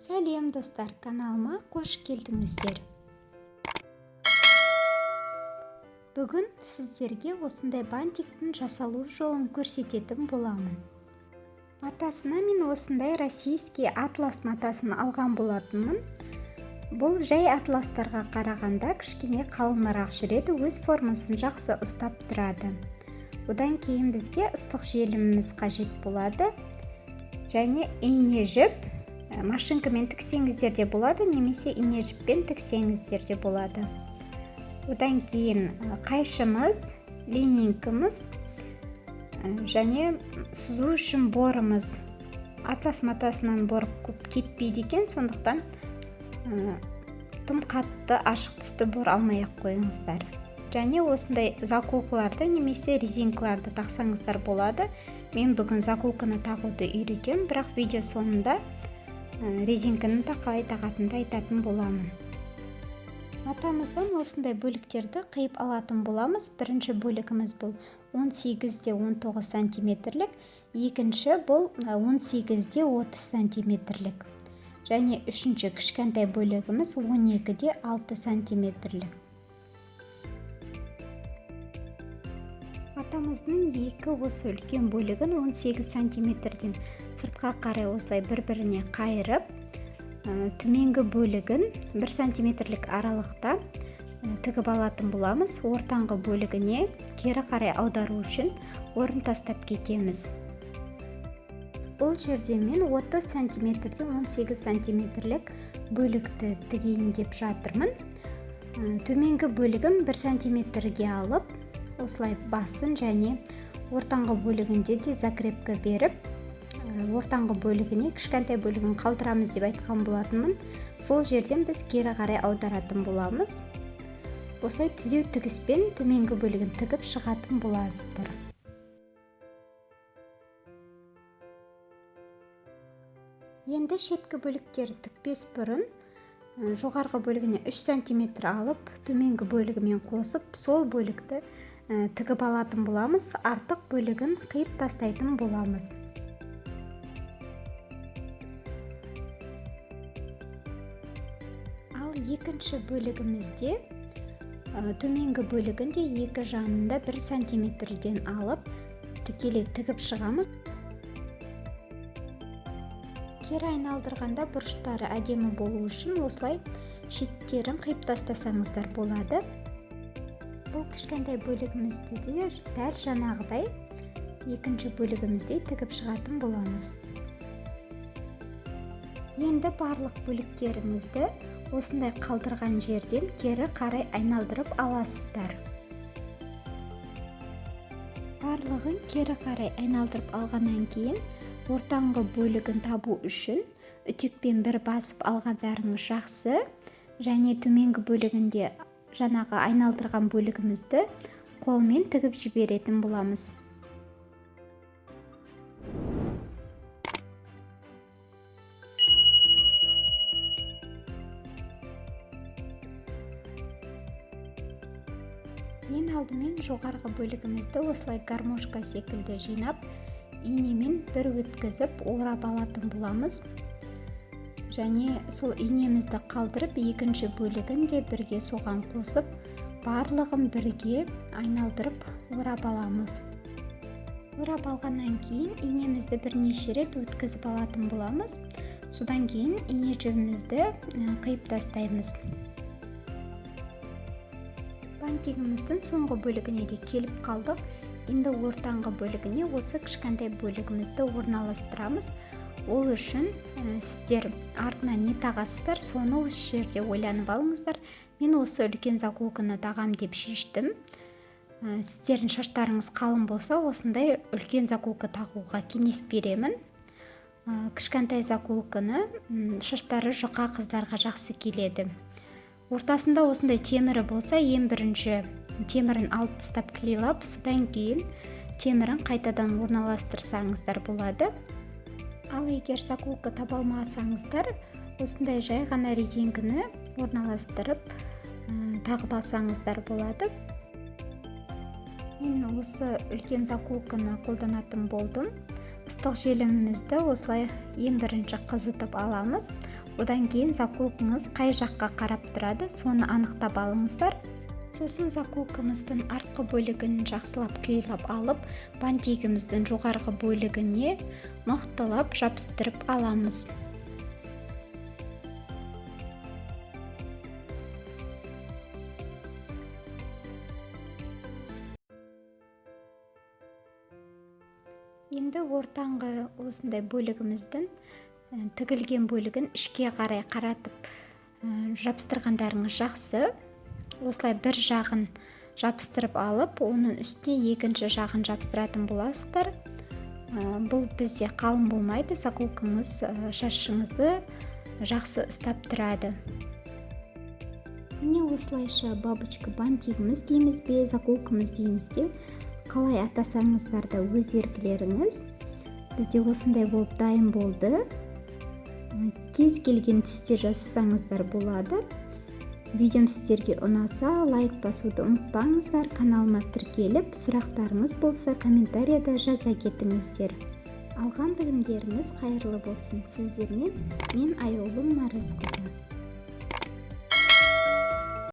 Сәлем, достар! Каналыма қош келдіңіздер! Бүгін сіздерге осындай бантиктің жасалу жолын көрсететін боламын. Матасына мен осындай российский атлас матасын алған болатынмын. Бұл жай атластарға қарағанда кішкене қалыңырақ жүреді, өз формасын жақсы ұстап тұрады. Одан кейін бізге ыстық желіміміз қажет болады және ине, жіп. Машинкамен тіксеңіздер де болады немесе ине жіппен тіксеңіздер де болады. Одан кейін қайшымыз, линейкамыз және сызу үшін борымыз. Атлас матасынан бор көп кетпейді екен, сондықтан тым қатты ашық түсті бор алмай ақ қойыңыздар. Және осындай заколкаларды немесе резинкаларды тақсаңыздар болады. Мен бүгін заколканы тағуды үйретемін, бірақ видео соңында резинканы да қалай тағатынды айтатын боламын. Матамыздан осындай бөліктерді қиып алатын боламыз. Бірінші бөлігіміз бұл 18-де 19 сантиметрлік, екінші бұл 18-де 30 сантиметрлік және үшінші кішкентай бөлігіміз 12-де 6 сантиметрлік. Матамыздың екі осы үлкен бөлігін 18 сантиметрден сыртқа қарай осылай бір-біріне қайырып, төменгі бөлігін 1 сантиметрлік аралықта тігіп алатын боламыз. Ортаңғы бөлігіне кері қарай аудару үшін орын тастап кетеміз. Бұл жерде мен 30 сантиметрден 18 сантиметрлік бөлікті тігейін деп жатырмын. Төменгі бөлігін 1 сантиметрге алып, осылай басын және ортаңғы бөлігінде де закрепка беріп, ортаңғы бөлігіне кішкентай бөлігін қалдырамыз деп айтқан болатынмын. Сол жерден біз кері қарай аударатын боламыз. Осылай түзеу тігіспен төменгі бөлігін тігіп шығатын боласыздар. Енді шеткі бөліктерін тікпес бұрын жоғарғы бөлігіне 3 сантиметр алып, төменгі бөлігімен қосып, сол бөлікті тігіп алатын боламыз. Артық бөлігін қиып тастайтын боламыз. Ал екінші бөлігімізде төменгі бөлігін де екі жанында 1 сантиметрден алып, тікелей тігіп шығамыз. Кері айналдырғанда бұрыштары әдемі болу үшін осылай шеттерін қиып тастасаңыздар болады. Бұл кішкентай бөлігімізді де дәл жаңағыдай екінші бөлігіміздей тігіп шығатын боламыз. Енді барлық бөліктеріңізді осындай қалдырған жерден кері қарай айналдырып аласыздар. Барлығын кері қарай айналдырып алғаннан кейін ортаңғы бөлігін табу үшін үтекпен бір басып алғандарыңыз жақсы. Және төменгі бөлігінде жаңағы айналдырған бөлігімізді қолмен тігіп жіберетін боламыз. Ең алдымен жоғарғы бөлігімізді осылай гармошка секілді жинап, инемен бір өткізіп орап алатын боламыз. Және сол инемізді қалдырып, екінші бөлігін де бірге соған қосып, барлығын бірге айналдырып орап аламыз. Орап алғаннан кейін инемізді бірнеше рет өткізіп алатын боламыз. Содан кейін ине жібімізді қиып тастаймыз. Бантигіміздің соңғы бөлігіне де келіп қалдық. Енді ортаңғы бөлігіне осы кішкентай бөлігімізді орналастырамыз. Ол үшін сіздер артына не тағасыздар, соны осы жерде ойланып алыңыздар. Мен осы үлкен заколканы тағам деп шештім. Сіздердің шаштарыңыз қалың болса, осындай үлкен заколка тағуға кеңес беремін. Кішкентай заколканы шаштары жұқа қыздарға жақсы келеді. Ортасында осындай темірі болса, ең бірінші темірін алып тастап клейлап, содан кейін темірін қайтадан орналастырсаңыздар болады. Ал егер заколка таба алмасаңыздар, осындай жай ғана резинканы орналастырып, тағып алсаңыздар болады. Мен осы үлкен заколканы қолданатын болдым. Ыстық желімімізді осылай ең бірінші қызытып аламыз. Одан кейін заколкаңыз қай жаққа қарап тұрады, соны анықтап алыңыздар. Сосын заколкамыздың артқы бөлігін жақсылап клейлап алып, бантигіміздің жоғарғы бөлігіне мықтылап жабыстырып аламыз. Енді ортаңғы осындай бөлігіміздің тігілген бөлігін ішке қарай қаратып жабыстырғандарыңыз жақсы. Осылай бір жағын жабыстырып алып, оның үстіне екінші жағын жабыстыратын боласыздар. Бұл бізде қалың болмайды, заколкаңыз шашыңызды жақсы ұстап тұрады. Міне, осылайша бабочка бантигіміз дейміз бе, заколкамыз дейміз де, қалай атасаңыздар да өз еркілеріңіз. Бізде осындай болып дайын болды. Кез келген түсте жасасаңыздар болады. Видеом сіздерге ұнаса, лайк басуды ұмытпаңыздар. Каналыма тіркеліп, сұрақтарыңыз болса, комментарияда жаза кетіңіздер. Алған білімдеріңіз қайырлы болсын. Сіздермен мен, Аяулым Марызқызы.